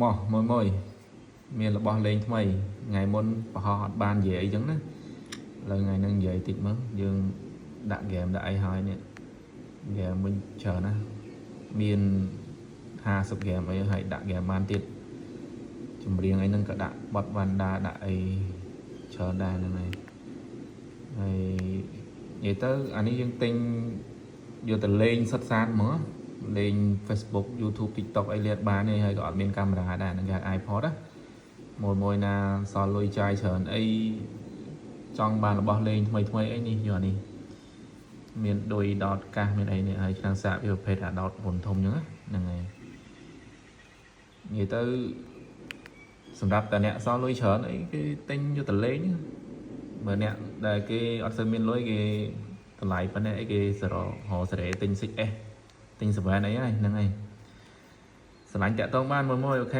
មកមួយមួយមានរបស់លេងថ្មីថ្ងៃមុនប្រហោះអត់បាននិយាយអីចឹងណាឥឡូវថ្ងៃហ្នឹងនិយាយតិចមើលយើងដាក់ហ្គេមដាក់អីហើយនេះហ្គេមវិញច្រើនណាស់មាន50ហ្គេមអីហើយដាក់ហ្គេមបានទៀតចម្រៀងអីហ្នឹងក៏ដាក់បទវណ្ដាដាក់អីច្រើនដែរហ្នឹងហើយហើយនិយាយទៅអានេះយើងទិញយកទៅលេងសុទ្ធសាធហ្មងលេង Facebook, YouTube, TikTok អីលាតបានទេហើយក៏អត់មានកាមេរ៉ាដែរហ្នឹងគេហៅ iPod ណាមួយមួយណាសល់លុយចាយច្រើនអីចង់បានរបស់លេងថ្មីថ្មីអីនេះយកអានេះមានដូចដោតកាសមានអីនេះហើយឆ្នាំងសាកវាប្រភេទអាដោតមុនធំអញ្ចឹងណាហ្នឹងហើយនិយាយទៅសម្រាប់តែអ្នកសល់លុយច្រើនអីគេទិញយកទៅលេងណាបើអ្នកដែលគេអត់សូវមានលុយគេតម្លៃប៉ុណ្ណេះអីគេសរហសេរីទិញ 6S ទិញ7អីហើយហ្នឹងហើយស្រឡាញ់តាក់តងបានមួយមួយ OK.